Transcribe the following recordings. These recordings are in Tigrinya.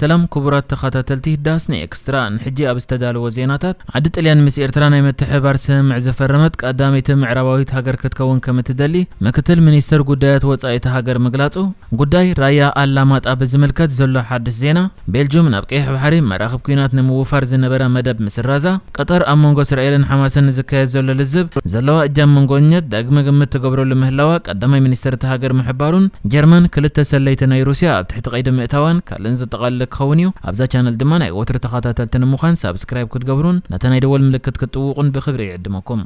ሰላም ክቡራት ተኸታተልቲ ዳስኒ ኤክስትራ፣ ንሕጂ ኣብ ዝተዳለወ ዜናታት፣ ዓዲ ጥልያን ምስ ኤርትራ ናይ ምትሕብባር ስምምዕ ዝፈረመት ቀዳመይቲ ምዕራባዊት ሃገር ክትከውን ከም እትደሊ ምክትል ሚኒስተር ጉዳያት ወጻኢ እታ ሃገር ምግላጹ፣ ጉዳይ ራያ ኣላማጣ ብዝምልከት ዘሎ ሓድሽ ዜና፣ ቤልጁም ናብ ቀይሕ ባሕሪ መራኽብ ኲናት ንምውፋር ዝነበራ መደብ ምስራዛ፣ ቀጠር ኣብ መንጎ እስራኤልን ሓማስን ንዝካየድ ዘሎ ልዝብ ዘለዋ እጃም መንጎኛት ዳግመ ግምት ትገብረሉ ምህላዋ ቀዳማይ ሚኒስተር እታ ሃገር ምሕባሩን፣ ጀርመን ክልተ ሰለይቲ ናይ ሩስያ ኣብ ትሕቲ ቀይዲ ምእታዋን ካልእን ዘጠቓልል ክኸውን እዩ። ኣብዛ ቻነል ድማ ናይ ወትሩ ተኸታተልቲ ንምዃን ሳብስክራይብ ክትገብሩን ነታ ናይ ደወል ምልክት ክትጥውቑን ብኽብሪ ይዕድመኩም።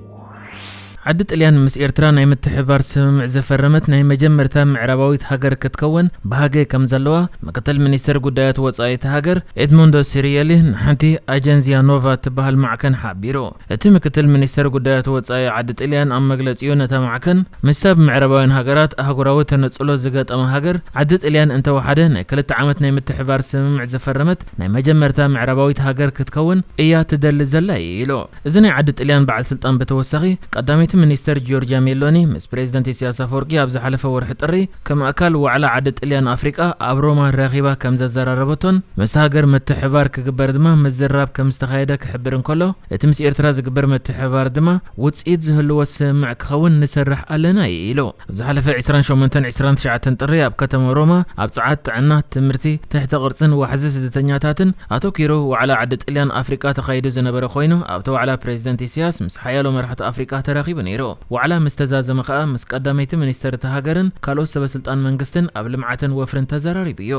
ዓዲ ጥልያን ምስ ኤርትራ ናይ ምትሕብባር ስምምዕ ዝፈረመት ናይ መጀመርታ ምዕራባዊት ሃገር ክትከውን ባህገ ከም ዘለዋ ምክትል ሚኒስተር ጉዳያት ወጻኢ እታ ሃገር ኤድሞንዶ ሲሪየሊ ንሓንቲ ኣጀንስያ ኖቫ ትበሃል ማዕከን ሓቢሩ። እቲ ምክትል ሚኒስተር ጉዳያት ወጻኢ ዓዲ ጥልያን ኣብ መግለጺኡ ነታ ማዕከን ምስታ ብምዕራባውያን ሃገራት ኣህጉራዊ ተነጽሎ ዝገጠመ ሃገር ዓዲ ጥልያን እንተወሓደ ናይ ክልተ ዓመት ናይ ምትሕብባር ስምምዕ ዝፈረመት ናይ መጀመርታ ምዕራባዊት ሃገር ክትከውን እያ ትደሊ ዘላ እዩ ኢሉ። እዚ ናይ ዓዲ ጥልያን በዓል ስልጣን ብተወሳኺ፣ ቀዳመይቲ ሚኒስተር ጂዮርጅያ ሜሎኒ ምስ ፕሬዚደንት ኢሳያስ ኣፈወርቂ ኣብ ዝሓለፈ ወርሒ ጥሪ ከም ኣካል ዋዕላ ዓዲ ጥልያን ኣፍሪቃ ኣብ ሮማ ረኺባ ከም ዘዘራረበቶን ምስቲ ሃገር ምትሕባር ክግበር ድማ ምዝራብ ከም ዝተኻየደ ክሕብር እንከሎ፣ እቲ ምስ ኤርትራ ዝግበር ምትሕባር ድማ ውጽኢት ዝህልዎ ስምምዕ ክኸውን ንሰርሕ ኣለና እዩ ኢሉ። ኣብ ዝሓለፈ ዕስራን ሸሞንተን ዕስራን ትሽዓተን ጥሪ ኣብ ከተማ ሮማ ኣብ ጸዓት፣ ጥዕና፣ ትምህርቲ፣ ትሕተ ቅርጽን ዋሕዚ ስደተኛታትን ኣተኲሩ ዋዕላ ዓዲ ጥልያን ኣፍሪቃ ተኻይዱ ዝነበረ ኮይኑ፣ ኣብቲ ዋዕላ ፕሬዚደንት ኢሳያስ ምስ ሓያሎ መራሕቲ ኣፍሪቃ ተራኺቡ ነይሩ። ዋዕላ ምስ ተዛዘመ ከኣ ምስ ቀዳመይቲ ሚኒስተር እታ ሃገርን ካልኦት ሰበ ስልጣን መንግስትን ኣብ ልምዓትን ወፍርን ተዘራሪቡ እዩ።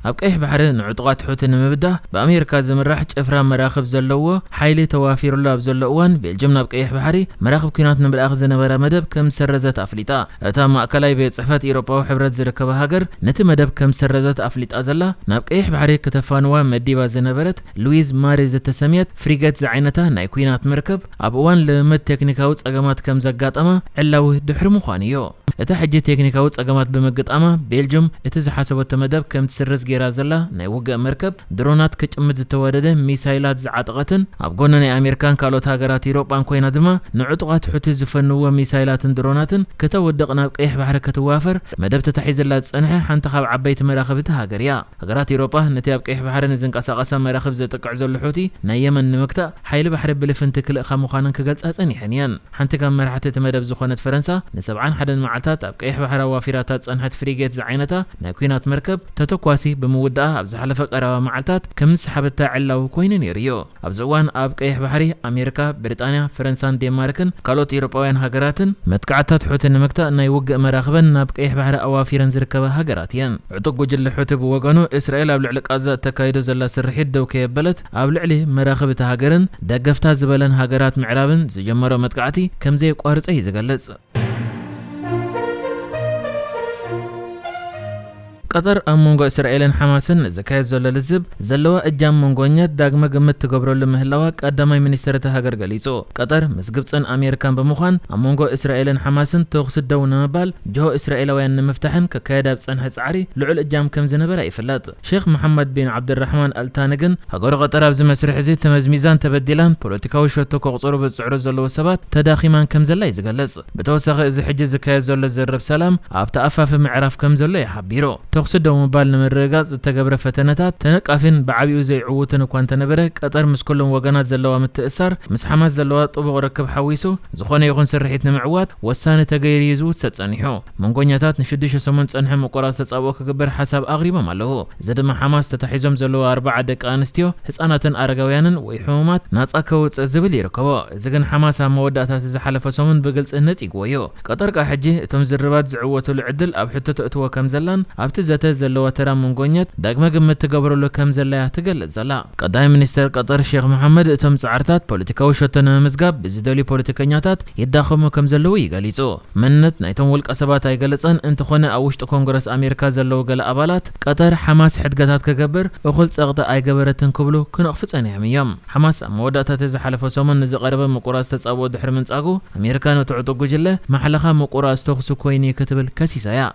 ኣብ ቀይሕ ባሕሪ ንዕጡቓት ሑቲ ንምብዳህ ብኣሜሪካ ዝምራሕ ጭፍራ መራኽብ ዘለዎ ሓይሊ ተዋፊሩሉ ኣብ ዘሎ እዋን፣ ቤልጅም ናብ ቀይሕ ባሕሪ መራኽብ ኲናት ንምልኣኽ ዝነበራ መደብ ከም ዝሰረዘት ኣፍሊጣ። እታ ማእከላይ ቤት ጽሕፈት ኤውሮጳዊ ሕብረት ዝርከባ ሃገር ነቲ መደብ ከም ዝሰረዘት ኣፍሊጣ ዘላ፣ ናብ ቀይሕ ባሕሪ ክተፋንዋ መዲባ ዝነበረት ሉዊዝ ማሪ ዝተሰምየት ፍሪገት ዝዓይነታ ናይ ኲናት መርከብ፣ ኣብ እዋን ልምምድ ቴክኒካዊ ጸገማት ከም ዘጋጠማ ዕላዊ ድሕሪ ምዃኑ እዩ። እታ ሕጂ ቴክኒካዊ ጸገማት ብምግጣማ፣ ቤልጅም እቲ ዝሓሰበቶ መደብ ከም ትስርዝ ገይራ ዘላ ናይ ውግእ መርከብ፣ ድሮናት ክጭምት ዝተዋደደ ሚሳይላት ዝዓጠቐትን ኣብ ጎኒ ናይ ኣሜሪካን ካልኦት ሃገራት ኤውሮጳን ኮይና ድማ ንዕጡቓት ሑቲ ዝፈንዎ ሚሳይላትን ድሮናትን ክተውድቕ ናብ ቀይሕ ባሕሪ ክትዋፈር መደብ ተታሒዝላ ዝጸንሐ ሓንቲ ካብ ዓበይቲ መራኽብ እታ ሃገር እያ። ሃገራት ኤውሮጳ ነቲ ኣብ ቀይሕ ባሕሪ ንዝንቀሳቐሳ መራኽብ ዘጥቅዕ ዘሎ ሑቲ ናይ የመን ንምግታእ ሓይሊ ባሕሪ ብልፍንቲ ክልእኻ ምዃነን ክገልጻ ጸኒሐን እየን። ሓንቲ ካብ መራሕቲ እቲ መደብ ዝኾነት ፈረንሳ፣ ንሰብዓን ሓደን መዓልታት ኣብ ቀይሕ ባሕሪ ኣዋፊራታ ዝጸንሐት ፍሪጌት ዝዓይነታ ናይ ኲናት መርከብ፣ ተተኳሲ ብምውድኣ ኣብ ዝሓለፈ ቀረባ መዓልታት ከም ዝሰሓበታ ዕላዊ ኮይኑ ነይሩ እዩ። ኣብዚ እዋን ኣብ ቀይሕ ባሕሪ ኣሜሪካ፣ ብሪጣንያ፣ ፈረንሳን ዴንማርክን ካልኦት ኤውሮጳውያን ሃገራትን መጥቃዕታት ሑቲ ንምግታእ ናይ ውግእ መራኽበን ናብ ቀይሕ ባሕሪ ኣዋፊረን ዝርከባ ሃገራት እየን። ዕጡቕ ጉጅለ ሑቲ ብወገኑ፣ እስራኤል ኣብ ልዕሊ ቃዛ እተካይዶ ዘላ ስርሒት ደው ከየበለት፣ ኣብ ልዕሊ መራኽብ እታ ሃገርን ደገፍታ ዝበለን ሃገራት ምዕራብን ዝጀመሮ መጥቃዕቲ ከም ዘየቋርጸ እዩ ዝገልጽ። ቀጠር ኣብ መንጎ እስራኤልን ሓማስን ንዝካየድ ዘሎ ልዝብ ዘለዋ እጃም መንጎኛት ዳግመ ግምት ትገብረሉ ምህላዋ ቀዳማይ ሚኒስተር እታ ሃገር ገሊጹ። ቀጠር ምስ ግብጽን ኣሜሪካን ብምዃን ኣብ መንጎ እስራኤልን ሓማስን ተኹሲ ደው ንምባል ጅሆ እስራኤላውያን ንምፍታሕን ክካየድ ኣብ ዝጸንሐ ጻዕሪ ልዑል እጃም ከም ዝነበራ ይፍለጥ። ሼኽ መሓመድ ቢን ዓብድራሕማን ኣልታኒ ግን፣ ሃገሩ ቀጠር ኣብዚ መስርሕ እዚ ተመዝሚዛን ተበዲላን ፖለቲካዊ ሸቶ ከቑጽሩ ብዝጽዕሩ ዘለዉ ሰባት ተዳኺማን ከም ዘላ እዩ ዝገልጽ። ብተወሳኺ፣ እዚ ሕጂ ዝካየድ ዘሎ ዝርርብ ሰላም ኣብቲ ኣፋፊ ምዕራፍ ከም ዘሎ እዩ ሓቢሩ። ተኹሲ ደው ምባል ንምርግጋጽ ዝተገብረ ፈተነታት ተነቃፊን ብዓቢኡ ዘይዕዉትን እኳ እንተነበረ፣ ቀጠር ምስ ኩሎም ወገናት ዘለዋ ምትእስሳር፣ ምስ ሓማስ ዘለዋ ጥቡቕ ርክብ ሓዊሱ፣ ዝኾነ ይኹን ስርሒት ንምዕዋት ወሳኒ ተገይሩ እዩ ዝውሰድ ጸኒሑ። መንጎኛታት ንሽዱሽተ ሰሙን ዝጸንሐ ምቁራጽ ተጻብኦ ክግበር ሓሳብ ኣቕሪቦም ኣለዉ። እዚ ድማ ሓማስ ተታሒዞም ዘለዉ ኣርባዓ ደቂ ኣንስትዮ፣ ህጻናትን ኣረጋውያንን ወይ ሕሙማት ናጻ ከውጽእ ዝብል ይርከቦ። እዚ ግን ሓማስ ኣብ መወዳእታ እቲ ዝሓለፈ ሰሙን ብግልጺ ነጺግዎ እዩ። ቀጠር ከኣ ሕጂ እቶም ዝርባት ዝዕወቱሉ ዕድል ኣብ ሕቶ ተእትዎ ከም ዘላን ኣብቲ ዘተ ዘለዋ ተራ መንጎኛት ዳግመ ግምት ትገብረሉ ከም ዘላያ ትገልጽ ዘላ። ቀዳማይ ሚኒስተር ቀጠር ሼኽ መሓመድ እቶም ጻዕርታት ፖለቲካዊ ሸቶ ንምምዝጋብ ብዝደልዩ ፖለቲከኛታት ይዳኸሙ ከም ዘለዉ እዩ ገሊጹ። መንነት ናይቶም ውልቀ ሰባት ኣይገለጸን፣ እንተኾነ ኣብ ውሽጢ ኮንግረስ ኣሜሪካ ዘለዉ ገለ ኣባላት፣ ቀጠር ሓማስ ሕድገታት ክገብር እኹል ጸቕጢ ኣይገበረትን ክብሉ ክነቕፉ ጸኒሖም እዮም። ሓማስ ኣብ መወዳእታ እቲ ዝሓለፈ ሰሙን ንዝቐረበ ምቁራጽ ተጻብኦ ድሕሪ ምንጻጉ፣ ኣሜሪካ ነቲ ዕጡቕ ጉጅለ ማሕለኻ ምቁራጽ ተኹሲ ኮይኑ እዩ ክትብል ከሲሳ እያ።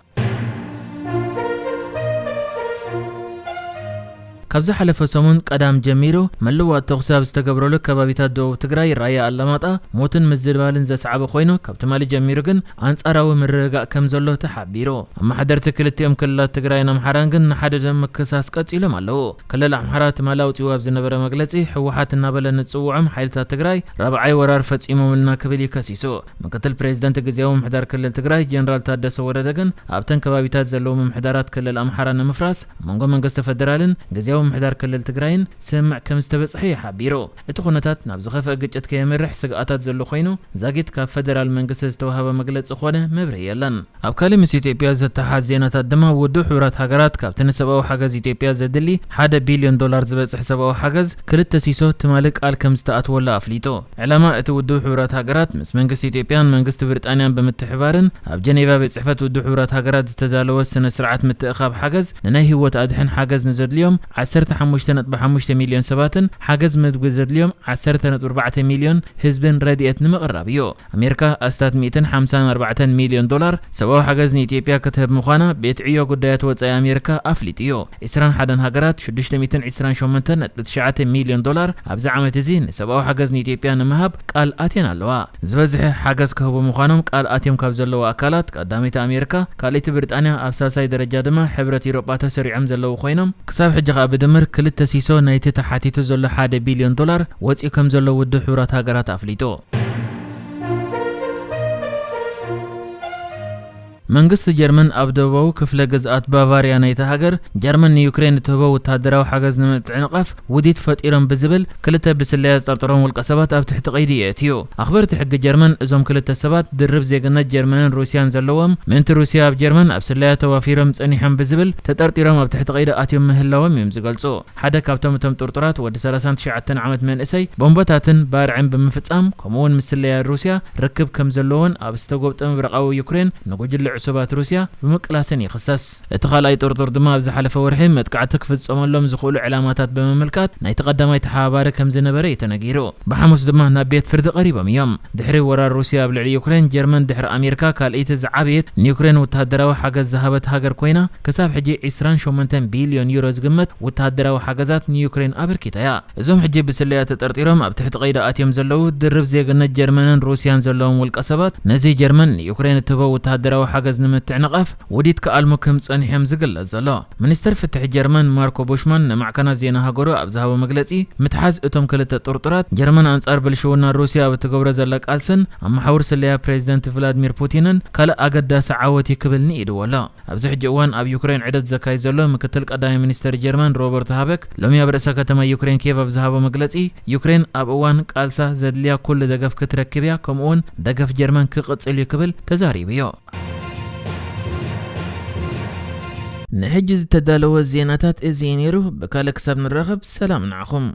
ካብ ዝሓለፈ ሰሙን ቀዳም ጀሚሩ ምልዋጥ ተኹሲ ኣብ ዝተገብረሉ ከባቢታት ደቡብ ትግራይ ራያ ኣላማጣ ሞትን ምዝልባልን ዘስዓበ ኮይኑ፣ ካብ ትማሊ ጀሚሩ ግን ኣንጻራዊ ምርግጋእ ከም ዘሎ ተሓቢሩ። ኣመሓደርቲ ክልቲኦም ክልላት ትግራይን ኣምሓራን ግን ንሓደ ደም ምክሳስ ቀጺሎም ኣለዉ። ክልል ኣምሓራ ትማሊ ኣውጺኡ ኣብ ዝነበረ መግለጺ፣ ህወሓት እናበለ ንጽውዖም ሓይልታት ትግራይ ራብዓይ ወራር ፈጺሞምልና ክብል እዩ ከሲሱ። ምክትል ፕሬዚደንት ግዜያዊ ምምሕዳር ክልል ትግራይ ጀነራል ታደሰ ወረደ ግን ኣብተን ከባቢታት ዘለዉ ምምሕዳራት ክልል ኣምሓራ ንምፍራስ ኣብ መንጎ መንግስቲ ፈደራልን ግዜያዊ ምምሕዳር ክልል ትግራይን ስምምዕ ከም ዝተበጽሐ እዩ ሓቢሩ። እቲ ኩነታት ናብ ዝኸፍአ ግጭት ከየምርሕ ስግኣታት ዘሎ ኮይኑ፣ ዛጊት ካብ ፈደራል መንግስቲ ዝተዋህበ መግለጺ ኮነ መብርሂ የለን። ኣብ ካልእ ምስ ኢትዮጵያ ዝተሓዝ ዜናታት ድማ፣ ውድብ ሕቡራት ሃገራት ካብቲ ንሰብኣዊ ሓገዝ ኢትዮጵያ ዘድሊ ሓደ ቢልዮን ዶላር ዝበጽሕ ሰብኣዊ ሓገዝ ክልተ ሲሶ ትማሊ ቃል ከም ዝተኣትወሉ ኣፍሊጡ። ዕላማ እቲ ውድብ ሕቡራት ሃገራት ምስ መንግስቲ ኢትዮጵያን መንግስቲ ብሪጣንያን ብምትሕባርን ኣብ ጀኔቫ ቤት ጽሕፈት ውድብ ሕቡራት ሃገራት ዝተዳለወ ስነ ስርዓት ምትእኻብ ሓገዝ ንናይ ህይወት ኣድሕን ሓገዝ ንዘድልዮም ዓሰርተ ሓሙሽተ ነጥቢ ሓሙሽተ ሚልዮን ሰባትን ሓገዝ ምግቢ ዘድልዮም ዓሰርተ ነጥቢ ኣርባዕተ ሚልዮን ህዝብን ረድኤት ንምቕራብ እዩ። ኣሜሪካ ኣስታት ሚእትን ሓምሳን ኣርባዕተን ሚልዮን ዶላር ሰብኣዊ ሓገዝ ንኢትዮጵያ ክትህብ ምዃና ቤት ዕዮ ጉዳያት ወጻኢ ኣሜሪካ ኣፍሊጡ እዩ። ዕስራን ሓደን ሃገራት ሽዱሽተ ሚእትን ዕስራን ሸሞንተን ነጥቢ ትሽዓተ ሚልዮን ዶላር ኣብዚ ዓመት እዚ ንሰብኣዊ ሓገዝ ንኢትዮጵያ ንምሃብ ቃል ኣትየን ኣለዋ። ዝበዝሐ ሓገዝ ክህቡ ምዃኖም ቃል ኣትዮም ካብ ዘለዉ ኣካላት ቀዳመይቲ ኣሜሪካ፣ ካልኣይቲ ብሪጣንያ፣ ኣብ ሳልሳይ ደረጃ ድማ ሕብረት ኤውሮጳ ተሰሪዖም ዘለዉ ኮይኖም፣ ክሳብ ሕጂ ከኣ ብድምር ክልተ ሲሶ ናይቲ ተሓቲቱ ዘሎ ሓደ ቢልዮን ዶላር ወጺኡ ከም ዘሎ ውድብ ሕቡራት ሃገራት ኣፍሊጡ። መንግስቲ ጀርመን ኣብ ደቡባዊ ክፍለ ግዝኣት ባቫርያ ናይታ ሃገር፣ ጀርመን ንዩክሬን እትህቦ ወተሃደራዊ ሓገዝ ንምትዕንቓፍ ውዲት ፈጢሮም ብዝብል ክልተ ብስለያ ዝጠርጠሮም ውልቀ ሰባት ኣብ ትሕቲ ቀይዲ የእትዩ። ኣኽበርቲ ሕጊ ጀርመን እዞም ክልተ ሰባት ድርብ ዜግነት ጀርመንን ሩስያን ዘለዎም፣ ምእንቲ ሩስያ ኣብ ጀርመን ኣብ ስለያ ተዋፊሮም ጸኒሖም ብዝብል ተጠርጢሮም ኣብ ትሕቲ ቀይዲ ኣትዮም ምህላዎም እዮም ዝገልጹ። ሓደ ካብቶም እቶም ጥርጡራት ወዲ ሰላሳን ትሽዓተን ዓመት መንእሰይ ቦምቦታትን ባርዕን ብምፍጻም፣ ከምኡውን ምስ ስለያ ሩስያ ርክብ ከም ዘለዎን ኣብ ዝተጎብጠ ምብራቓዊ ዩክሬን ንጉጅለ ዕሱባት ሩስያ ብምቅላስን ይኽሰስ። እቲ ካልኣይ ጥርጡር ድማ ኣብ ዝሓለፈ ወርሒ መጥቃዕቲ ክፍጸመሎም ዝኽእሉ ዕላማታት ብምምልካት ናይቲ ቀዳማይ ተሓባባሪ ከም ዝነበረ እዩ ተነጊሩ። ብሓሙስ ድማ ናብ ቤት ፍርዲ ቀሪቦም እዮም። ድሕሪ ወራር ሩስያ ኣብ ልዕሊ ዩክሬን፣ ጀርመን ድሕሪ ኣሜሪካ ካልኣይቲ ዝዓበየት ንዩክሬን ወተሃደራዊ ሓገዝ ዝሃበት ሃገር ኮይና፣ ክሳብ ሕጂ ዕስራን ሸሞንተን ቢልዮን ዩሮ ዝግመት ወተሃደራዊ ሓገዛት ንዩክሬን ኣበርኪታ እያ። እዞም ሕጂ ብስለያ ተጠርጢሮም ኣብ ትሕቲ ቀይዲ ኣትዮም ዘለዉ ድርብ ዜግነት ጀርመንን ሩስያን ዘለዎም ውልቀ ሰባት፣ ነዚ ጀርመን ንዩክሬን እትህቦ ወተሃደራዊ ሓገዝ ንምትዕንቓፍ ውዲት ክኣልሙ ከም ጸኒሖም ዝግለጽ ዘሎ። ሚኒስተር ፍትሒ ጀርመን ማርኮ ቡሽማን ንማዕከናት ዜና ሃገሩ ኣብ ዝሃቦ መግለጺ፣ ምትሓዝ እቶም ክልተ ጥርጡራት ጀርመን ኣንጻር ብልሽውና ሩስያ ኣብ እትገብሮ ዘላ ቃልስን ኣብ መሓውር ስለያ ፕሬዚደንት ቭላድሚር ፑቲንን ካልእ ኣገዳሲ ዓወት እዩ ክብል ንኢድዎ ኣሎ። ኣብዚ ሕጂ እዋን ኣብ ዩክሬን ዑደት ዘካይድ ዘሎ ምክትል ቀዳማይ ሚኒስተር ጀርመን ሮበርት ሃበክ ሎሚ ኣብ ርእሰ ከተማ ዩክሬን ኪየቭ ኣብ ዝሃቦ መግለጺ፣ ዩክሬን ኣብ እዋን ቃልሳ ዘድልያ ኩሉ ደገፍ ክትረክብ እያ፣ ከምኡውን ደገፍ ጀርመን ክቕጽል እዩ ክብል ተዛሪቡ እዩ። ንሕጂ ዝተዳለወ ዜናታት እዚ እዩ ነይሩ። ብካልእ ክሳብ ንራኸብ ሰላም ንዓኹም።